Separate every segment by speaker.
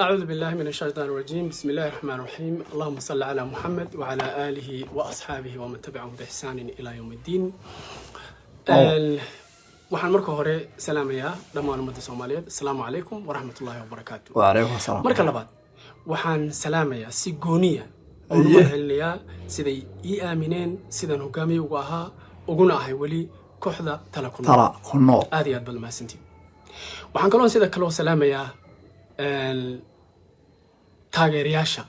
Speaker 1: أعوذ بالله من الشيطان الرجيم، بسم الله الرحمن الرحيم، اللهم صل على محمد وعلى آله وأصحابه ومن تبعهم بإحسان إلى يوم الدين. Waxaan marka hore salaamayaa dhammaan ummadda Soomaaliyeed. Asalaamu calaykum waraxmat ullaahi wabarakaatu.
Speaker 2: Wacalaykum asalaam.
Speaker 1: Marka labaad, waxaan salaamayaa si gooniya oo ugu mahadcelinayaa siday ii aamineen, sidaan hogaamiye ugu ahaa uguna ahay weli kooxda Tala ku Nool.
Speaker 2: Tala ku Nool.
Speaker 1: Aad iyo aad baad mahadsantiin. Waxaan kaloo sida kaloo salaamayaa taageerayaasha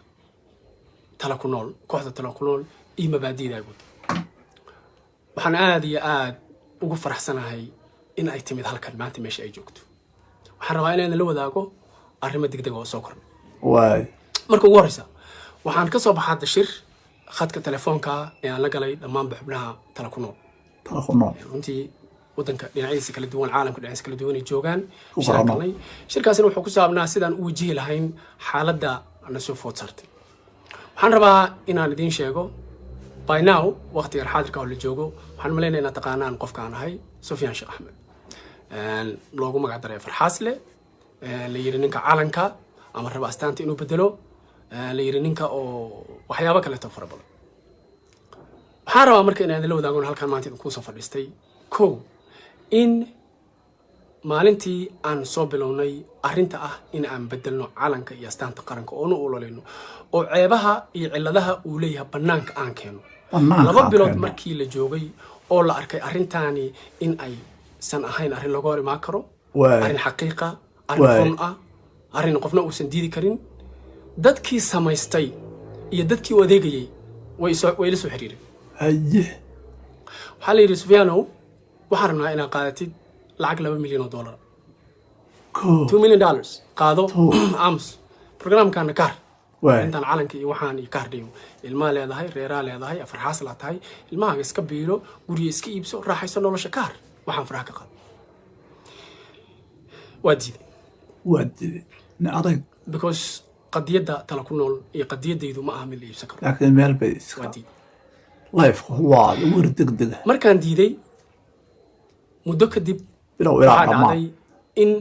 Speaker 1: Tala ku Nool, kooxda Tala ku Nool iyo mabaadi'da guud. Waxaan aad iyo aad ugu faraxsanahay in ay timid halkan maanta meesha ay joogto. Waxaan rabaa inaan la wadaago arrimo degdeg oo soo kordhay. Marka ugu horreysa, waxaan ka soo baxaa hadda shir khadka telefoonka ee aan la galay dhammaanba xubnaha Tala ku Nool.
Speaker 2: Tala ku Nool.
Speaker 1: Runtii wadanka dhinacyadiisa kala duwan, caalamka dhinacyadiisa kala duwan ay joogaan.
Speaker 2: Ku
Speaker 1: shiraan
Speaker 2: qorano.
Speaker 1: Galnay. Shirkaasina wuxuu ku saabnaa sidaan u wajihi lahayn xaaladda na soo food saartay. Waxaan rabaa inaan idiin sheego, by now, waqtigan xaadirka oo la joogo, waxaan malaynaya inaad taqaanaan qofka aan ahay, Sufyaan Sheekh Axmed, loogu magac daray Farxaasle, la yiri ninka calanka ama raba astaanta inuu bedelo, la yiri ninka oo waxyaabo kaleeto fara badan. Waxaan rabaa marka inaan idinla wadaagon halkan maanta idinku soo fadhiistay, kow, in maalintii aan soo bilownay arrinta ah in aan bedelno calanka iyo astaanta qaranka oonu ololeyno oo ceebaha iyo cilladaha uu leeyahay bannaanka aan keeno,
Speaker 2: Bannaanka
Speaker 1: laba
Speaker 2: aan
Speaker 1: bilood
Speaker 2: keeno.
Speaker 1: markii la joogay oo la arkay arrintaani in aysan ahayn arrin looga hor imaan karo, arrin xaqiiqa, arrin run ah, arrin qofna uusan diidi karin, dadkii samaystay iyo dadkii u adeegayay way la soo xiriireen. Waxaa la yidhi, "Sufyaanow, waxaan rabnaa inaad qaadatid lacag $2 milyan. $2 million qaado, aamus, programkana kaar, intaan calanka iyo waxaan iyo kaar dhigo. Ilmaa leedahay, reeraa leedahay, afarxaas laa tahay, ilmahaaga iska biilo, guriga iska iibso, raaxayso nolosha, kaar waxaan faraha ka qaado." Waa diiday.
Speaker 2: Waa diiday, nin adag.
Speaker 1: Because qadiyadda Tala ku Nool iyo qadiyaddaydu ma aha mid la iibsan karo.
Speaker 2: Laakiin meel bay iska
Speaker 1: Waa diiday.
Speaker 2: Lifeku waa war degdega.
Speaker 1: Markaan diiday, muddo kadib
Speaker 2: bilow ilaa
Speaker 1: waxaa
Speaker 2: dhammaan
Speaker 1: dhacday in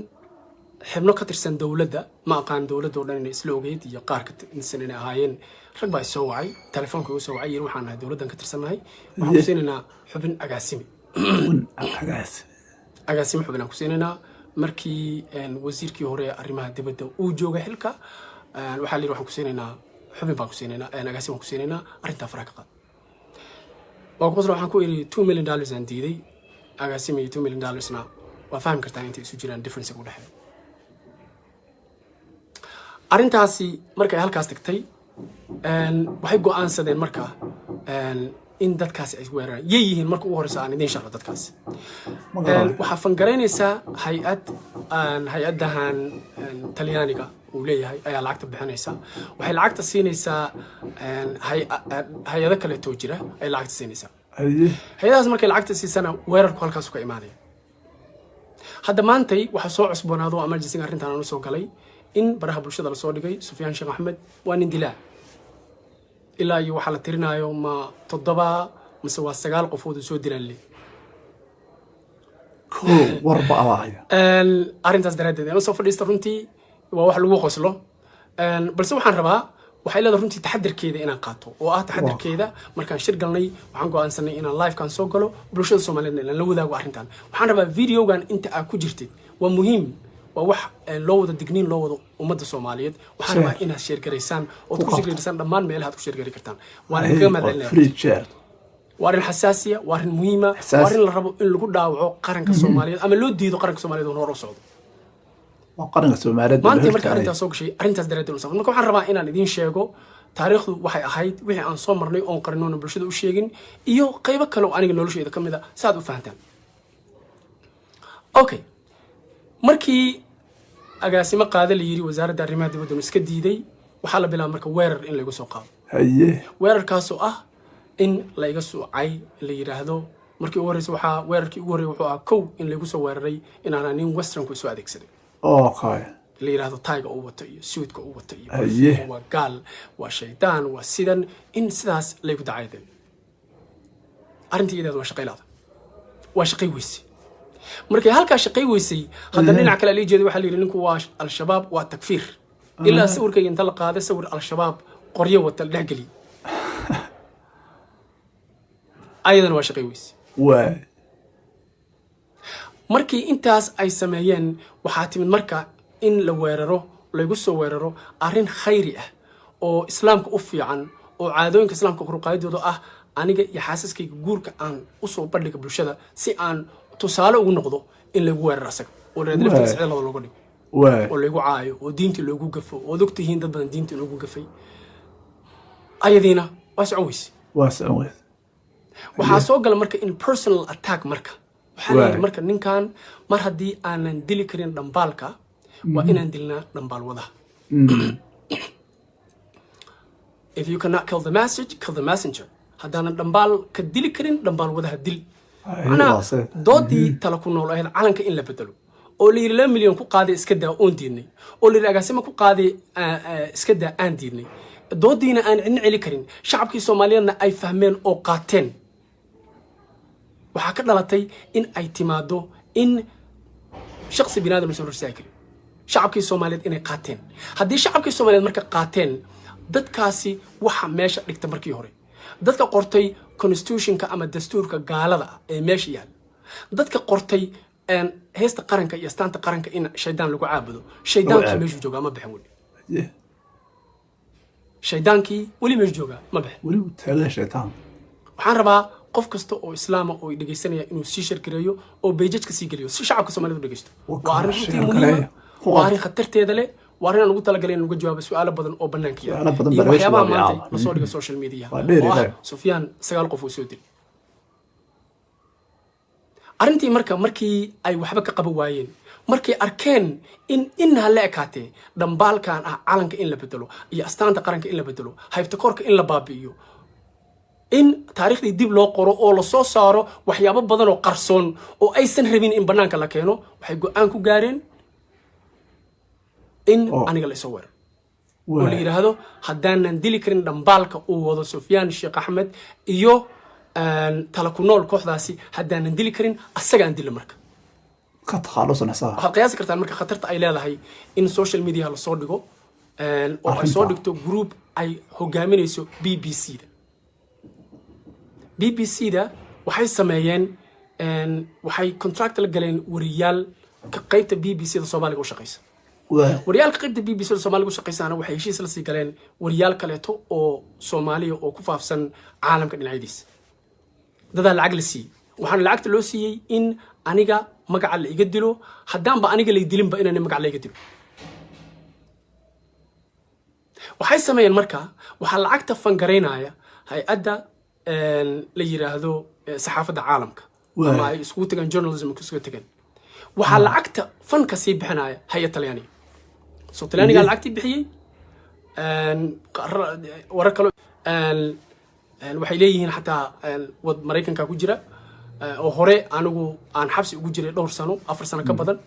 Speaker 1: xibno ka tirsan dowladda, ma aqaan dowladda oo dhan inay isla ogeyd iyo qaar ka tirsan inay ahaayeen, rag baa isoo wacay, telefoonka igu soo wacay, yiri, "Waxaan nahay dowladdan ka tirsannahay, waxaan ku siinaynaa xubin agaasimi."
Speaker 2: Un agaas.
Speaker 1: Agaasime xubin aan ku siinaynaa. Markii wasiirkii hore ee arrimaha dibadda uu joogay xilka, waxaa la yidhi, "Waxaan ku siinaynaa xubin baan ku siinaynaa, agaasime baan ku siinaynaa, arrintaa faraha ka qaad." Waa ku qosla. Waxaan ku idhi, $2 million aan diiday, agaasime iyo $2 million-na waa fahmi kartaa intay isu jiraan, difference u dhexeeya. Arrintaasi markay halkaas tagtay, waxay go'aansadeen marka in dadkaasi ay weeraraan. Yay yihiin? Marka ugu horeysa aan idiin sharxo dadkaasi.
Speaker 2: Ma garanayo.
Speaker 1: Waxaa fund-garaynaysaa hay-ad, hay-adahan Talyaaniga uu leeyahay ayaa lacagta bixinaysa. Waxay lacagta siinaysaa hay-ado kaleetoo jira ay lacagta siinaysaa. Hay-adahaas markay lacagta siisana, weerarku halkaasu ka imaanaya. Hadda maantay waxaa soo cusboonaado emergency arrintan aan usoo galay in baraha bulshada lasoo dhigay Sufyaan Sheekh Axmed waa nin dilaa, ilaa iyo waxaa la tirinaayo ma toddoba mise waa sagaal qofood uu soo dilaan le.
Speaker 2: Kow warba abaaya.
Speaker 1: Arrintaas daraaddeed aan usoo fadhiista. Runtii waa wax lagu qoslo, balse waxaan rabaa, waxay leedahay runtii taxadirkeeda inaan qaato oo ah taxadirkeeda. Markaan shir galnay, waxaan go'aansanay inaan livekan soo galo, bulshada Soomaaliyeedna inaan la wadaago arrintan. Waxaan rabaa videogan inta aad ku jirtid, waa muhiim, waa wax loo wada digniin, loo wado ummadda Soomaaliyeed. Waxaan rabaa inaad share garaysaan ood ku share garaysaan dhammaan meelaha aad ku share gari kartaan. Waan idinkaga mahadcelinaya.
Speaker 2: Free share.
Speaker 1: Waa arrin xasaasiya, waa arrin muhiima,
Speaker 2: Xasaasi.
Speaker 1: waa arrin la rabo in lagu dhaawaco qaranka Soomaaliyeed ama loo diido qaranka Soomaaliyeed oo hor u socdo.
Speaker 2: Waa qaranka Soomaaliyeed.
Speaker 1: Maanta marka arrintaas soo gashay, arrintaas daraaddeed u safar. Marka waxaan rabaa inaan idiin sheego taariikhdu waxay ahayd, wixii aan soo marnay oon qarinoona bulshada u sheegin, iyo qaybo kale oo aniga noloshayda ka mid a, si aad u fahantaan. Okay, markii agaasimo qaada la yiri, wasaaradda arrimaha dibadduna iska diiday, waxaa la bilaabay marka weerar in laygu soo qaado. Weerarkaasoo ah in layga suucay, la yidhaahdo markii ugu horreysa, waxaa weerarkii ugu horreeyay wuxuu ahaa, kow, in laygu soo weeraray inaanaa nin westernku soo adeegsaday, la yidhaahdo tie-ga uu wato iyo suudka uu wato iyo waa gaal, waa shaydaan, waa sidan, in sidaas laygu dacayday. Arrintii iyadeed waa shaqaylaada, waa shaqay weyse. Markay halkaa shaqay weysay, haddana dhinac kale lii jeeday, waxaa la yidhi ninku waa Al-Shabaab, waa takfiir. Ilaa sawirkayga inta la qaaday, sawir Al-Shabaab qoryo wata la dhex geliyey, ayadana waa shaqay weyse. Markii intaas ay sameeyeen, waxaa timid marka in la weeraro, laygu soo weeraro arrin khayri ah oo Islaamka u fiican oo caadooyinka Islaamka koruqaadidooda ah. Aniga iyo xaasaskayga guurka aan usoo bandhiga bulshada si aan tusaale ugu noqdo, in laygu weeraro asaga oo la laftiisa cidlada looga dhigo oo laygu caayo oo diinta loogu gafo. Ood ogtihiin dad badan diinta loogu gafay. Ayadiina waa socon weyse.
Speaker 2: Waa socon weyse.
Speaker 1: Waxaa soo gala marka in personal attack. Marka waxaa la yidhi, marka ninkan mar haddii aanan dili karin dhambaalka, waa inaan dilnaa dhambaal wadaha. If you cannot kill the message, kill the messenger. Haddaanan dhambaal ka dili karin, dhambaal wadaha dil. Macnaha,
Speaker 2: waa se-
Speaker 1: doodii Tala ku Nool ahayd calanka in la bedelo, oo la yidhi 2 milyan ku qaaday, iska daa, oon diidnay, oo la yidhi agaasimo ku qaaday, iska daa, aan diidnay, doodiina aan cidna celi karin, shacabkii Soomaaliyeedna ay fahmeen oo qaateen, waxaa ka dhalatay in ay timaado in shaqsi binaadam uusan horsaagi karin shacabkii Soomaaliyeed inay qaateen. Haddii shacabkii Soomaaliyeed marka qaateen, dadkaasi waxa meesha dhigta markii hore, dadka qortay constitutionka ama dastuurka gaalada ah ee meesha yaal, dadka qortay heesta qaranka iyo astaanta qaranka in shaydaan lagu caabudo, shaydaankii
Speaker 2: caabudo.
Speaker 1: meeshuu joogaa, ma bixin weli. Shaydaankii weli meeshu joogaa, ma bixin.
Speaker 2: Weli wuu taagan shaytaan.
Speaker 1: Waxaan rabaa qof kasta oo Islaama oo dhegaysanaya inuu sii share gareeyo oo pages-ka sii geliyo si shacabka Soomaalida u dhegeysto.
Speaker 2: Waa
Speaker 1: Waa arrin runtii
Speaker 2: share
Speaker 1: muhiima.
Speaker 2: gareeya. Ku
Speaker 1: Waa arrin khatarteeda leh. Waa arrin aan ugu talagalay in uga jawaabo su-aalo badan oo banaanka yaala
Speaker 2: Su'aalo badan
Speaker 1: iyo
Speaker 2: baa meesha
Speaker 1: waxyaabaha
Speaker 2: waa
Speaker 1: maanta
Speaker 2: yaala.
Speaker 1: lasoo dhigo social media
Speaker 2: Waa dheer
Speaker 1: oo ah
Speaker 2: yahay.
Speaker 1: Sufyaan sagaal qof uu soo dilay. Arrintii marka markii ay waxba ka qaban waayeen, markay arkeen in ha la ekaatee dhambaalkan ah calanka in la bedelo iyo astaanta qaranka in la bedelo, haybtakoorka in la baabi'iyo, in taariikhdii dib loo qoro oo lasoo saaro waxyaabo badan oo qarsoon oo aysan rabin in banaanka la keeno, waxay go-aan ku gaareen in aniga la isoo weeraro oo la yidhaahdo haddaanan dili karin dhambaalka uu wado Sufyaan Sheekh Axmed iyo Tala ku Nool kooxdaasi, haddaanan dili karin, asaga aan dilo marka.
Speaker 2: Ka takhalusan isaga.
Speaker 1: Waxaad qiyaasi kartaan marka khatarta ay leedahay in social media lasoo dhigo oo ay soo
Speaker 2: Arrinta.
Speaker 1: dhigto group ay hogaaminayso BBC da. BBC da waxay sameeyeen, waxay contract la galeen wariyaal ka qaybta BBC da Soomaaliga u shaqeysa. Wariyaalka qaybta BBC da Soomaaliga u shaqeysaana waxay heshiis la sii galeen wariyaal kaleeto oo Soomaaliya oo ku faafsan caalamka dhinacyadiisa. Dadaa lacag la siiyey, waxaana lacagta loo siiyey in aniga magaca la iga dilo. Haddaanba aniga lay dilinba, inaan magaca la iga dilo. Waxay sameeyeen marka, waxaa lacagta fund-garaynaya hay-adda la yiraahdo saxaafadda caalamka ama ay iskugu tagaan journalism isugu tagaan. Waxaa lacagta fund-ka sii bixinaya hay-ad Talyaaniga. So Talyaanigaa lacagtii bixiyey. Warar kale waxay leeyihiin xataa wad Maraykanka ku jira oo hore anigu aan xabsi ugu jiray dhowr sano, 4 sano ka badan.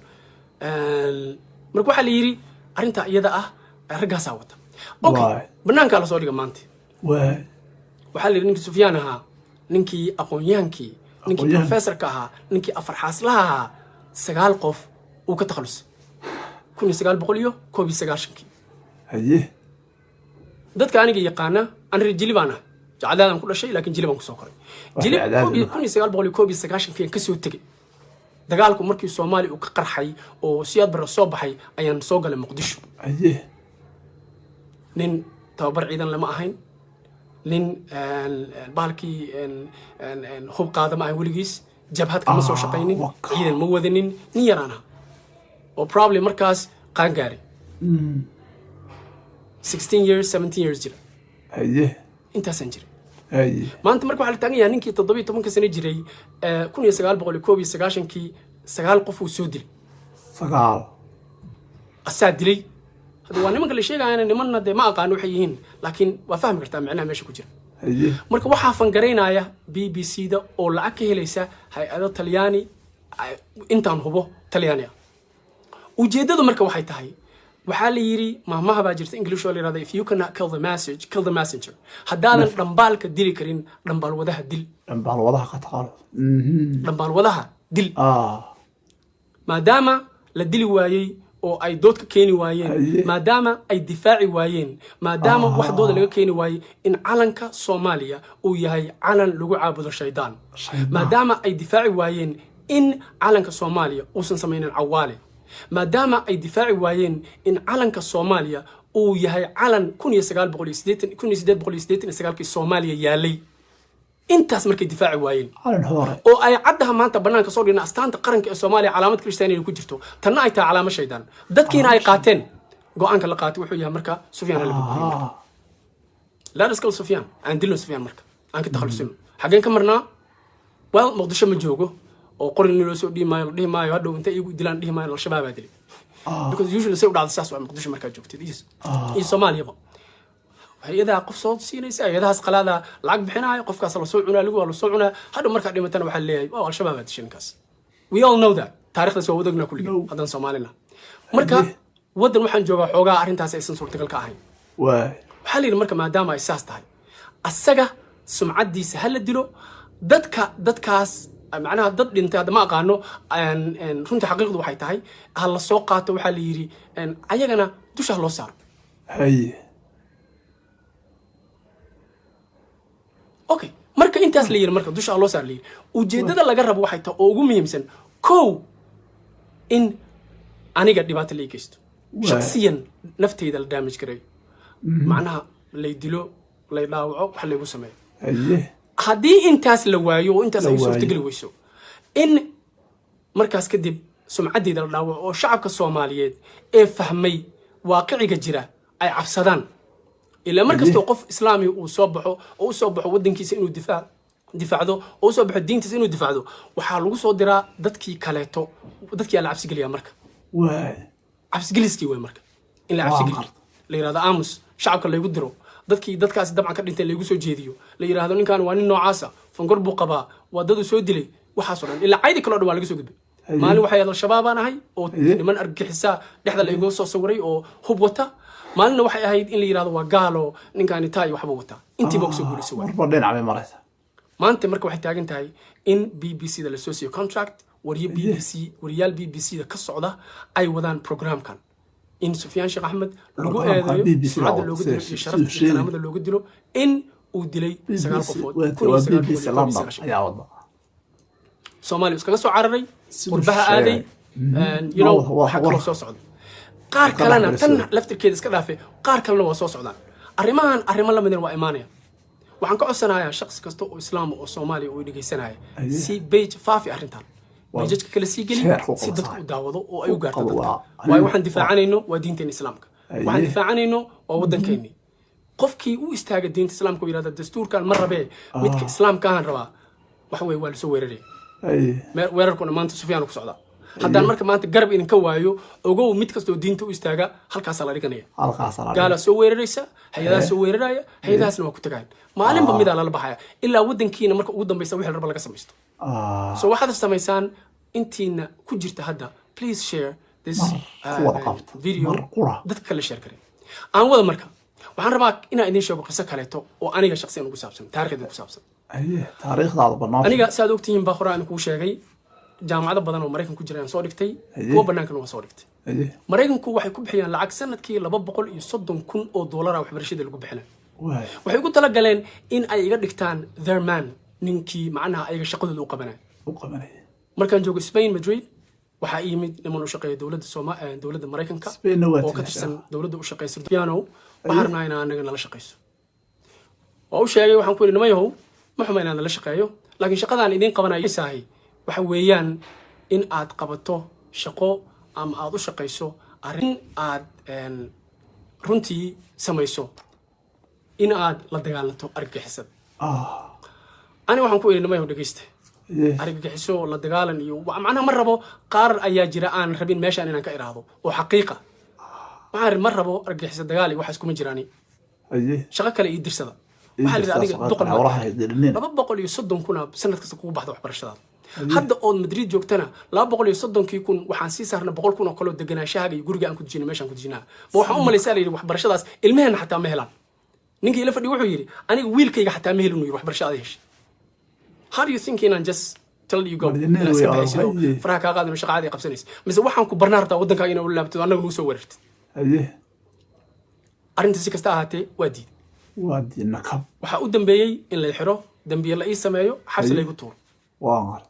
Speaker 1: Marka waxaa la yidhi arrintaa iyada ah raggaasaa wata. Okay, banaankaa lasoo dhiga maanta. Waxaa la yidhi ninkii Sufyaan ahaa, ninkii aqoon-yahankii, ninkii
Speaker 2: Aqoon-yahan.
Speaker 1: professorka ahaa, ninkii afar xaaslaha ahaa, sagaal qof uu ka takhalusay 1991-kii. Dadka aniga yaqaana, an reer Jili baan ah. Jacadaadaan ku dhashay, laakiin Jili baan kusoo koray.
Speaker 2: Wax
Speaker 1: Jili
Speaker 2: cadaadi
Speaker 1: 1991-kii aan kasoo tegey. Dagaalku markii Soomaaliya uu ka qarxay oo Siyaad Barre soo baxay ayaan soo galay Muqdisho. Nin tababar ciidan lama ahayn, nin bahalkii hub qaada ma ahayn weligiis, jabhad kama soo shaqaynin,
Speaker 2: waka.
Speaker 1: ciidan ma wadanin, nin yaraan aha oo probably markaas qaan gaaray, 16 years, 17 years jira. Intaasaan jiray. Maanta marka waxaa la taagan yahay ninkii 17-ka sano jiray, 1991-kii sagaal qof uu soo dilay.
Speaker 2: Sagaal.
Speaker 1: Asaa dilay. Hadda waa nimanka la sheegayana, nimanna dee ma aqaano waxay yihiin, laakiin waa fahmi kartaa micnaha meesha ku jira. Marka waxaa fund-garaynaya BBC da oo lacag ka helaysa hay-ado Talyaani, intaan hubo Talyaani ah. Ujeeddadu marka waxay tahay, waxaa la yidhi, maahmaah baa jirta English oo la yirahda, "If you cannot kill the message, kill the messenger." Haddaadan dhambaalka dili karin, dhambaal wadaha dil.
Speaker 2: Dhambaal wadaha ka taqaalo.
Speaker 1: Dhambaal wadaha dil. Maadaama la dili waayey Oo ay dood ka keeni waayeen, maadaama ay difaaci waayeen, maadaama wax dooda laga keeni waayey in calanka Soomaaliya uu yahay calan lagu caabudo shaydaan,
Speaker 2: Shaydaan.
Speaker 1: maadaama ay difaaci waayeen in calanka Soomaaliya uusan samaynin Cawaale, maadaama ay difaaci waayeen in calanka Soomaaliya uu yahay calan 1989kii Soomaaliya yaalay, intaas markay difaaci waayeen,
Speaker 2: Calan hore.
Speaker 1: oo ay caddaha maanta banaanka soo dhigna astaanta qaranka ee Soomaaliya calaamad Kristiyaaniya ku jirto, tanna ay tahay calaamo shaydaan, dadkiina ay qaateen, go-aanka la qaatay wuxuu yahay marka Sufyaan hala burburiyo marka. Let us kill Sufyaan. Aan dilno Sufyaan marka, aan ka takhalusino. Xaggeen ka marnaa? Well, Muqdisho ma joogo oo qorin loo soo dhihi maayo, la dhihi maayo hadhow intay igu dilaan, dhihi maayo Al-Shabaab dilay, because usually say u dhacdo saas waa. Muqdisho markaa joogtid iyo Soomaaliyaba, hay-adaha qof soo siinaysa, hay-adahaas qalaada lacag bixinaayo, qofkaas lasoo cunaa, lagu waa lasoo cunaa. Hadhow markaa dhimatana waxaa leeyahay, "Oh, Al-Shabaab aa dishay ninkaas." We all know that. Taarikhdaas waa wadagnaa kulligeen.
Speaker 2: No.
Speaker 1: Haddaan Soomaalina marka waddan waxaan joogaa xoogaa arrintaas aysan suurtagal ka ahayn. Waxaa la yidhi marka, maadaama ay saas tahay, asaga sumcaddiisa ha la dilo. Dadka dadkaas macnaha dad dhintay hadda ma aqaano. Runtii xaqiiqdu waxay tahay ha la soo qaato. Waxaa la yidhi ayagana dusha ha loo saaro. Okay, marka intaas la yidhi, marka dusha ha loo saaro la yidhi, ujeeddada laga rabo waxay tahay oo ugu muhiimsan, kow, in aniga dhibaato la ii geysto, shaksiyan nafteyda la damage gareeyo, macnaha lay dilo, lay dhaawaco, wax laygu sameeyo. Haddii intaas la waayo oo intaas
Speaker 2: La
Speaker 1: ay
Speaker 2: waayo.
Speaker 1: suurtageli weyso, in markaas kadib sumcaddeeda la dhaawaco oo shacabka Soomaaliyeed ee fahmay waaqiciga jira ay cabsadaan. Ilaa mar kastoo qof Islaami uu soo baxo oo u soo baxo waddankiisa inuu difaacdo oo u soo baxo diintiisa inuu difaacdo, waxaa lagu soo diraa dadkii kaleeto, dadkii aa la cabsigeliyaa marka. Cabsigeliskii wey marka in la
Speaker 2: Waa
Speaker 1: cabsigeliyo,
Speaker 2: qarta.
Speaker 1: la yidhahdo aamus, shacabka laygu diro, dadkii dadkaasi dabcan ka dhintay laygu soo jeediyo, la yidhahdo ninkan waa nin noocaasa, fangor buu qabaa, waa daduu soo dilay, waxaasoo dhan. Ilaa caydi kaloo dhan waa laga soo gudbay. Maalin waxay ahayd Al-Shabaabaan ahay oo niman argagixisaa dhexda laygu soo sawiray oo hub wata. Maalinna waxay ahayd in la yidhahdo waa gaalo ninkaani, taa iyo waxba wataa. Intiiba kusoo guulaysa waay.
Speaker 2: Marba dhinac bay maraysaa.
Speaker 1: Maanta marka waxay taagan tahay in BBC da lasoo siiyo contract, wariye BBC, wariyaal BBC da ka socda ay wadaan programkan, in Sufyaan Sheekh Axmed lagu
Speaker 2: Programka
Speaker 1: eedeeyo,
Speaker 2: BBC
Speaker 1: sumcadda
Speaker 2: wada,
Speaker 1: looga dilo
Speaker 2: sida
Speaker 1: iyo sharafta iyo
Speaker 2: sheegay.
Speaker 1: karaamada looga dilo, in uu dilay sagaal qofood
Speaker 2: waa BBC London
Speaker 1: 1991.
Speaker 2: ayaa wada.
Speaker 1: Soomaaliya iskaga soo cararay,
Speaker 2: Siduu
Speaker 1: qurbaha
Speaker 2: sheegay.
Speaker 1: aaday, you know, waxaa kaloo soo socda qaar
Speaker 2: Ka
Speaker 1: kalena tan
Speaker 2: dhexgalay.
Speaker 1: laftirkeeda iska dhaafe, qaar kalena waa soo socdaan. Arrimahan arrimo lamidina waa imaanaya. Waxaan ka codsanayaa shaqsi kasta oo Islaam oo Soomaaliya oo dhegeysanaya, si page faafi arrintan, page-ka kale sii geli,
Speaker 2: Share ku
Speaker 1: si
Speaker 2: qabo
Speaker 1: dadku
Speaker 2: saaxiib.
Speaker 1: u daawado oo ay u gaarto
Speaker 2: Qabo
Speaker 1: dadka. Waayo waxaan difaacanayno waa diinteena Islaamka, waxaan difaacanayno waa waddankeennii. Qofkii u istaaga diinta Islaamka oo yidhahda dastuurkan ma rabee, midka Islaamka ahaan rabaa, waxa weye waa lasoo weeraraya. Weerarkuna maanta Sufyaan ku socdaa. Haddaan marka maanta garab idinka waayo, ogow, mid kastoo diinta u istaaga halkaasaa la dhiganaya.
Speaker 2: Halkaasaa la
Speaker 1: Gaalaa soo weeraraysa, hay-adaha soo weeraraya, hay-adahaasna waa ku tagayan. Maalinba midaa lala baxaya ilaa waddankiina marka ugu dambaysa wixii la raba laga samaysto. So waxaad samaysaan, intiina ku jirta hadda, please share this
Speaker 2: Mar ku wada qabta.
Speaker 1: video.
Speaker 2: Mar qura.
Speaker 1: Dadka kale share kare aan wada. Marka waxaan rabaa inaan idin sheego qiso kaleeto oo aniga shaqsiyan ugu saabsan, taarikhdeeda ku saabsan.
Speaker 2: Taariikhdaada banaan.
Speaker 1: Aniga saad ogtihiin baa hore aan kuu sheegay, jaamacado badan oo Maraykan ku jira ayaan soo dhigtay, kuwa bannaankana waa soo dhigtay. Maraykanku waxay ku bixiyaan lacag sanadkii 230,000 oo doolara waxbarashada lagu bixinayo. Waxay ugu talagaleen in ay iga dhigtaan their man, ninkii macnaha ayaga shaqadooda u qabanaya.
Speaker 2: U qabanaya.
Speaker 1: Markaan joogo Spain, Madrid, waxaa ii yimid niman u shaqeeya dowladda Sooma dowladda Maraykanka
Speaker 2: Spainna waa
Speaker 1: oo ka
Speaker 2: timid,
Speaker 1: tirsan dowladda u shaqeysa. "Piano, waxaan rabnaa inaa anaga nala shaqeyso." Waa u sheegay, waxaan ku yidhi, "Niman yahow, ma xuma inaan nala shaqeeyo, laakiin shaqadaan idiin qabanaysahay waxa weeyaan in aad qabato shaqo ama aad u shaqayso arrin aad runtii samayso in aad la dagaalanto argagixisada." Ani waxaan ku idhi, "Niman yahow, dhegeysta, argagixiso la dagaalan iyo macnaha ma rabo. Qaar ayaa jira aan rabin meeshaan inaan ka iraahdo oo xaqiiqa. Waxaan ma rabo argagixiso dagaal iyo waxaas kuma jiraani. Shaqo kale ii dirsada." Waxaa la yidhi, "Adiga doqon baa
Speaker 2: Hawlaha
Speaker 1: tahay.
Speaker 2: Dilinina.
Speaker 1: 230,000 sanad kasta kugu baxda waxbarashadaada. Hadda ood Madrid joogtana 230kii kun waxaan sii saarnay 100,000 oo kaloo degenaanshahaaga iyo guriga aan ku dejinay, meeshaan ku dejinaa. Ma waxaan u malaysaa," la yidhi, "waxbarashadaas ilmaheenna xataa ma helaan." Ninkii ila fadhiya wuxuu yidhi, "Aniga wiilkayga xataa ma helin," uu yidhi, "waxbarasho aad heshay. How do you think inaan just Till you go.
Speaker 2: Madaxweyne
Speaker 1: Inaad iska
Speaker 2: way
Speaker 1: baxaysid oo
Speaker 2: haye.
Speaker 1: faraha kaa qaadin oo shaqa caadi ay qabsanaysa, mise waxaan ku barnaa rabtaa waddankaaga inaad ula laabtid oo annaga nagu soo weerartid? Arrinta si kasta ahaatee, waa diiday.
Speaker 2: Waa diina kab.
Speaker 1: Waxaa u dambeeyey in lay xiro, dambiye la ii sameeyo, xabsi laygu tuuro.
Speaker 2: Waa qar.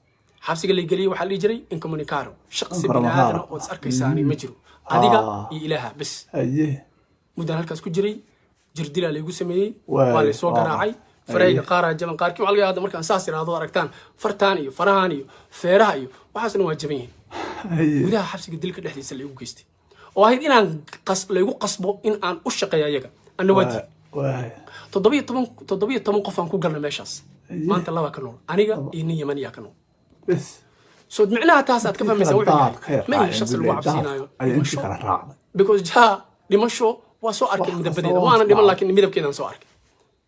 Speaker 1: Xabsiga lay geliyey waxaa la dhihi jiray incommunicado, shaqsi bini
Speaker 2: Incommunicado.
Speaker 1: aadana ood is arkaysaani ma jiro, adiga iyo ilaaha bes. Muddaan halkaas ku jiray, jirdilaa laygu sameeyey. Waa laysoo garaacay, farahayga qaaraa jaban, qaarkii waxaa laga yaabaa markaan saas iraahdo aragtaan fartaan iyo farahaan iyo feeraha iyo waxaasna waa jaban yihiin. Gudaha xabsiga dilka dhexdiisa laygu geystay oo ahayd inaan laygu qasbo in aan u shaqeeyo ayaga, anna waa diiday. 17 qof aan ku galna meeshaas. Maanta laba ka nool, aniga iyo nin Yamaniyaa ka nool. So micnaha taas aad ka fahmaysaa wuxuu
Speaker 2: daad ka
Speaker 1: yahay,
Speaker 2: yar
Speaker 1: ma ihi
Speaker 2: raaceen
Speaker 1: shaqsi lagu
Speaker 2: bulle, daad
Speaker 1: cabsiinaayo
Speaker 2: ayaa intii
Speaker 1: dhimasho,
Speaker 2: kala raacday.
Speaker 1: Because jaa dhimasho waa soo arkay
Speaker 2: Wax
Speaker 1: midabadeeda,
Speaker 2: kasta waa
Speaker 1: waana dhiman,
Speaker 2: raacday.
Speaker 1: laakiin midabkeedaan soo arkay.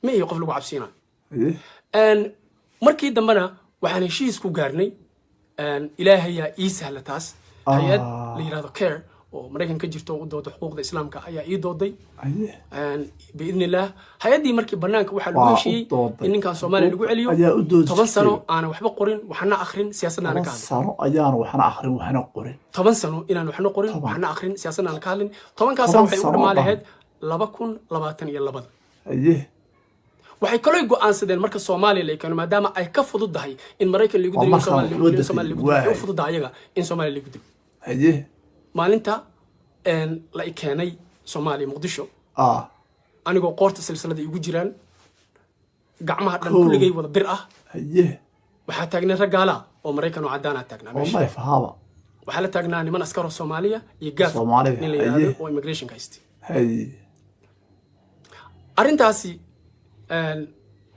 Speaker 1: Ma ihi qof lagu cabsiinayo. Markii dambena waxaan heshiis ku gaarnay, ilaahayaa ii sahla taas, hay-ad la yidhahdo CAIR oo Maraykan ka jirto oo u dooda xuquuqda Islaamka ayaa ii dooday. Biidni illaah, hay-addii markii banaanka waxaa lagu
Speaker 2: Waa u
Speaker 1: heshiiyey
Speaker 2: dooday.
Speaker 1: in ninkan Soomaaliya lagu celiyo.
Speaker 2: Ayaa u doodi
Speaker 1: 10
Speaker 2: jirtay.
Speaker 1: sano aanan waxba qorin, waxna akrin, siyaasadna aanan
Speaker 2: 10
Speaker 1: ka hadlin.
Speaker 2: sano ayaanu waxna akrin, waxna qorin.
Speaker 1: 10 sano inaan waxna qorin,
Speaker 2: 10.
Speaker 1: waxna akrin, siyaasadna aanan ka hadlin. 10-kaa sano
Speaker 2: 10
Speaker 1: waxay u
Speaker 2: sano
Speaker 1: dhammaan
Speaker 2: oo dhan.
Speaker 1: lahayd 2022-da. Waxay kaloo go'aansadeen marka Soomaaliya la keeno, maadaama ay ka fududahay in Maraykan lagu
Speaker 2: Waa
Speaker 1: dilo, in
Speaker 2: markaa
Speaker 1: Soomaaliya lagu dilo, in
Speaker 2: waddanka
Speaker 1: Soomaaliya lagu dilo, waxay u
Speaker 2: waay.
Speaker 1: fududahay ayaga in Soomaaliya lagu dilo. Maalinta la i keenay Soomaaliya, Muqdisho, anigoo qoorta silsilada igu jiraan, gacmaha dhan kulligay wada bir ah, waxaa taagnay rag gaala oo Maraykan oo caddaanaa taagnaa meesha.
Speaker 2: Wallahi fahaba.
Speaker 1: Waxaa la taagnaa niman askar oo Soomaaliya iyo gaaf
Speaker 2: Soomaalida,
Speaker 1: nin la yidhaahdo oo immigrationka haystay. Arrintaasi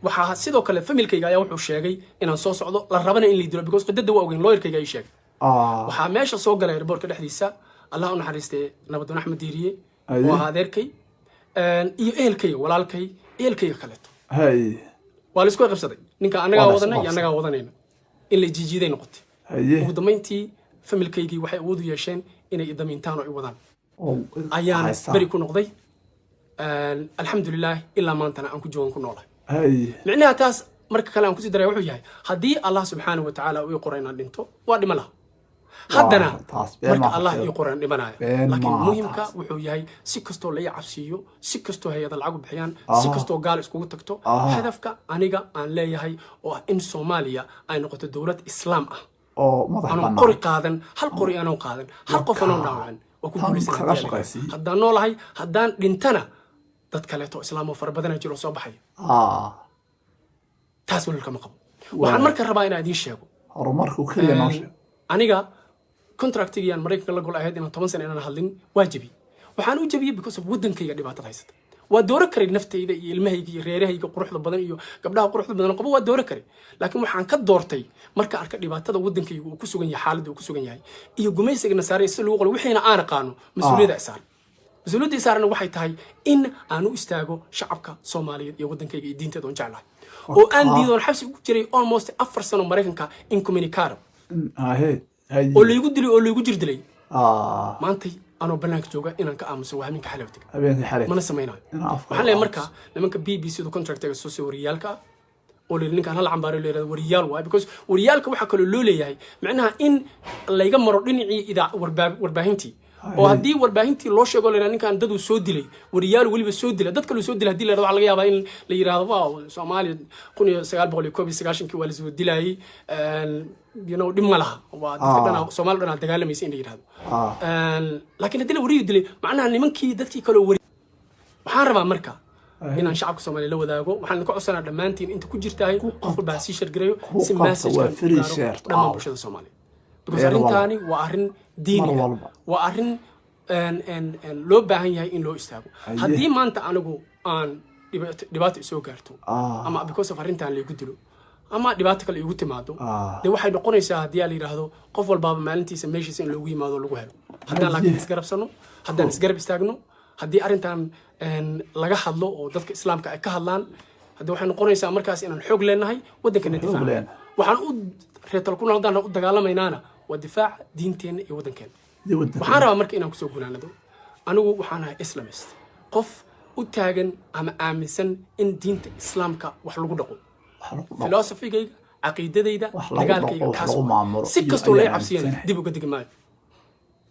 Speaker 1: waxaa sidoo kale familkayga ayaa wuxuu sheegay inaan soo socdo, la rabana in la dilo, because qidada waa ogeyn, lawyerkayga ii sheegay. Waxaa meesha soo galay airportka dhexdiisa, Allah u naxariistee, Nabadoon Axmed Diiriye oo ahaa adeerkay, iyo ehelkayga, walaalkay, ehelkayga kaleeto. Waa la isku qabsaday, ninka annagaa
Speaker 2: Waa la isku
Speaker 1: wadanay iyo
Speaker 2: qabsaday.
Speaker 1: annagaa wadanayna, in la jiijiiday noqotay. Ugu dambayntii familkaygii waxay awood u yeesheen inay idamiintaan oo i wadaan.
Speaker 2: Oo
Speaker 1: Ayaan
Speaker 2: haystaan.
Speaker 1: beri ku noqday, alxamdulilah, ilaa maantana aan ku joogan, ku noolahay. Micnaha taas marka kale aan kusii daraya wuxuu yahay, haddii Allah subxaanahu wa tacaala uu ii qoro inaan dhinto, waa dhima laha. Haddana
Speaker 2: Taas been
Speaker 1: marka
Speaker 2: maaha
Speaker 1: Allah
Speaker 2: iyada.
Speaker 1: ii qoran dhimanaya.
Speaker 2: Been
Speaker 1: Laakiin
Speaker 2: maaha
Speaker 1: muhimka
Speaker 2: taas.
Speaker 1: wuxuu yahay, si kastoo la ii cabsiiyo, si kastoo hay-ada lacag u bixiyaan, si kastoo gaal iskugu tagto, hadafka aniga aan leeyahay oo ah in Soomaaliya ay noqoto dowlad Islaam ah
Speaker 2: oo madax
Speaker 1: anoon
Speaker 2: bannaan,
Speaker 1: qori qaadan, hal qori anoon qaadan, hal qof anoon dhaawacin, waa ku
Speaker 2: Tan
Speaker 1: guulaysan
Speaker 2: kaga
Speaker 1: haddii aan
Speaker 2: shaqaysiiye.
Speaker 1: leeyahay. Haddaan noolahay, haddaan dhintana, dad kaleeto Islaam oo fara badana jiro soo baxaya. Taas walal kama qabo. Waxaan marka rabaa inaan idiin sheego
Speaker 2: Horumarku keliya noo sheeg.
Speaker 1: Aniga contractigii aan Maraykanka la gol ahayd inaan 10 sano inaan hadlin waa jebiyey. Waxaan u jebiyey because of waddankayga dhibaatada haysata. Waa dooro karay naftayda iyo ilmahayga iyo reerahayga quruxda badan iyo gabdhaha quruxda badan qabo, waa dooro karay, laakiin waxaan ka doortay marka arka dhibaatada waddankayga uu ku sugan yahay, xaaladda uu ku sugan yahay iyo gumaysiga nasaare si lagu qolo, wixiina aan aqaano mas-uuliyadda isaaran. Mas-uuliyadda isaarana waxay tahay in aan u istaago shacabka Soomaaliyeed iyo waddankayga iyo diinteeda oon jeclahay oo aan diidoon xabsi ugu jiray almost 4 sano Maraykanka, incommunicado,
Speaker 2: Haye haye
Speaker 1: oo laygu dilay oo laygu jir dilay. Maantay anoo banaanka jooga inaan ka aamuso waa habeenka xalay taga.
Speaker 2: Habeenkii xalay.
Speaker 1: Mana samaynayo.
Speaker 2: Inaan afka
Speaker 1: Waxaan leeyahay marka nimanka BBC du contractiga soo soo wariyaalka ah oo la yidhi ninkaan hala cambaaro, la yidhahdo wariyaal waay, because wariyaalka waxaa kaloo loo leeyahay macnaha in layga maro dhinacii idaa warbaahintii, oo haddii warbaahintii loo sheego la yidhahdo ninkaan daduu soo dilay, wariyaal weliba soo dilay, dad kaluu soo dilay, haddii la yidhahdo, waxaa laga yaabaa in la yidhahdo, wow, Soomaaliya 1991-kii waa lasoo dilayay, dhib ma laha, waa dadka dhanaa, Soomaali dhanaa dagaalamaysa in la yidhahdo. Laakiin haddii la wariyu dilay, macnaha nimankii dadkii kaloo wari. Waxaan rabaa marka inaan shacabka Soomaaliya la wadaago. Waxaan idinka codsanaa dhammaantiin inta ku jirtahay, qof walba ha sii share gareeyo
Speaker 2: Ku
Speaker 1: si
Speaker 2: qabta,
Speaker 1: message
Speaker 2: waa
Speaker 1: kan u
Speaker 2: free
Speaker 1: gaaro
Speaker 2: share
Speaker 1: dhammaan
Speaker 2: out.
Speaker 1: bulshada Soomaaliya, because
Speaker 2: Meel walba.
Speaker 1: arrintaani waa arrin diini
Speaker 2: Mar
Speaker 1: ah,
Speaker 2: walba.
Speaker 1: waa arrin loo baahan yahay in loo istaago. Haddii maanta anigu aan dhibaato isoo gaarto ama because of arrintan laygu dilo ama dhibaato kale igu timaado, dee waxay noqonaysaa haddii aa la yidhaahdo qof walbaaba maalintiisa meeshiisa in loogu yimaado oo lagu helo. Haddaan laakiin isgarabsano, haddaan isgarab istaagno, haddii arrintan laga hadlo oo dadka Islaamka ay ka hadlaan, hadda waxay noqonaysaa markaas inaan xoog leenahay, waddankana
Speaker 2: Xoog
Speaker 1: difaac.
Speaker 2: leenahay.
Speaker 1: Waxaan u reetal ku noqdaan u dagaalamaynaana waa difaaca diinteenna iyo waddankeena.
Speaker 2: Iyo waddankeena.
Speaker 1: Waxaan rabaa marka inaan kusoo gunaanado, anigu waxaan ahay Islamist, qof u taagan ama aaminsan in diinta Islaamka wax lagu dhaqo.
Speaker 2: Wax lagu dhaqo.
Speaker 1: Philosophygayga, Caqiidadayda,
Speaker 2: Wax lagu
Speaker 1: dagaalkayga
Speaker 2: dhaqo, wax
Speaker 1: kaas
Speaker 2: lagu
Speaker 1: waa.
Speaker 2: maamulo
Speaker 1: Si
Speaker 2: iyo
Speaker 1: kastoo lay
Speaker 2: ayaan
Speaker 1: cabsiyana
Speaker 2: aaminsanahay.
Speaker 1: dib uga degi maayo.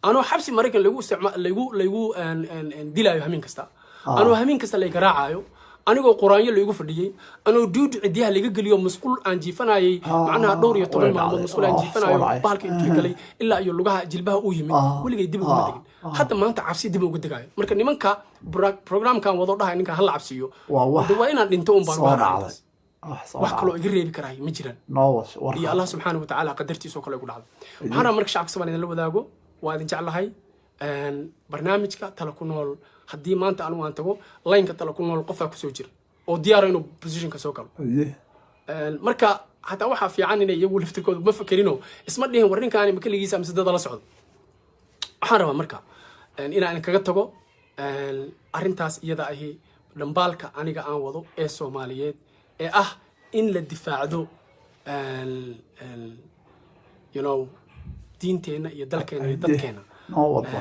Speaker 1: Anoo xabsi Maraykan lagu isticma lagu lagu dilaayo hameen kasta, anoo hameen kasta lay garaacayo, anigoo quraanyo laygu fadhiyey, anoo duudi cidyaha laga geliyo, musqul aan jiifanayay, macnaha dhowr iyo toban
Speaker 2: way
Speaker 1: maalmood
Speaker 2: dhacday.
Speaker 1: musqul aan
Speaker 2: Soo
Speaker 1: jiifanayo,
Speaker 2: dhacay.
Speaker 1: bahalka intuu galay ilaa iyo lugaha jilbaha uu yimid, weligay dib uguma degin. Hadda maanta cabsi dib uga degayo. Marka nimanka programkan wado dhahay ninka hala cabsiiyo,
Speaker 2: Waa wax
Speaker 1: de waa inaan dhinto un baan
Speaker 2: soo
Speaker 1: uga haraa
Speaker 2: dhacday.
Speaker 1: intaas.
Speaker 2: Wax soo
Speaker 1: Wax kaloo
Speaker 2: dhacday.
Speaker 1: iga reebi karaay ma jiraan.
Speaker 2: Noo was warka.
Speaker 1: Iyo Allah subxaana wa tacaala qadartiisoo kale igu dhacday. Waxaan rabaa marka shacabka Soomaaliya la wadaago, waa idin jeclahay. Barnaamijka Tala ku Nool, haddii maanta anigu aan tago line-ka Tala ku Nool, qofaa kusoo jira oo diyaara inuu positionka soo galo. Marka hataa waxaa fiican inay iyagu laftirkooda ma fakerino, isma dhihin war ninkaani ma keligiisa mise dada la socdo. Waxaan rabaa marka inaan kaga tago arrintaas iyada ahi, dhambaalka aniga aan wado ee Soomaaliyeed ee ah in la difaacdo diinteenna iyo dalkeena iyo dadkeena.
Speaker 2: Noo wadba.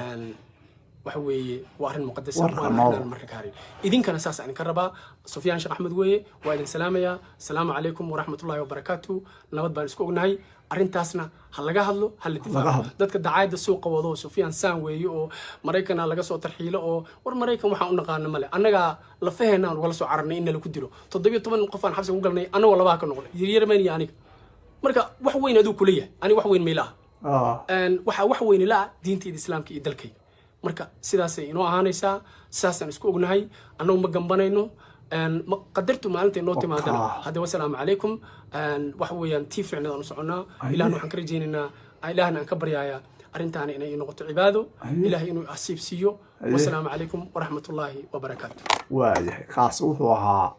Speaker 1: Waxa weeye waa arrin muqadas.
Speaker 2: Warka
Speaker 1: waana
Speaker 2: noo
Speaker 1: arrin aan marka ka harin. Idinkana saas aan idinka rabaa. Sufyaan Sheekh Axmed weeye, waa idin salaamayaa. Asalaamu calaykum waraxmatullahi wabarakaatu. Nabad baan isku ognahay. Arrintaasna ha laga hadlo, ha la
Speaker 2: Laga
Speaker 1: difaaco.
Speaker 2: hadlo.
Speaker 1: Dadka dacaayadda suuqa wado oo Sufyaan saan weeye oo Maraykana laga soo tarxiilo oo war Maraykan waxaan u naqaana male. Annagaa lafaheena aan ugala soo cararnay in nala ku dilo. 17 qof aan xabsiga ku galnay, annagoo labaha ka noqday, yaryarmeen iyo aniga. Marka wax weyn aduu kuleeyahay, aniga wax weyn mayla ah. Waxaa wax weyn ila ah diintayda Islaamka iyo dalkayga. Marka sidaasay inoo ahaanaysaa, sidaasaan isku ognahay. Annagu ma gambanayno. Qadartu maalinta inoo timaadana hadda wasalaamu calaykum. Waxa weeyaan tii fiicneed aan u soconnaa. Ilahna waxaan ka rajaynaynaa, Ilaahna aan ka baryayaa arrintaana inay ii noqoto cibaado. Ilahay inuu asiib siiyo. Wasalaamu calaykum waraxmatullaahi wabarakaatu.
Speaker 2: Waayahay, kaas wuxuu ahaa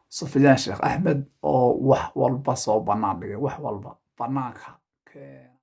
Speaker 2: Sufyaan Sheekh Axmed oo wax walba soo bannaan dhigay, wax walba bannaanka keenay.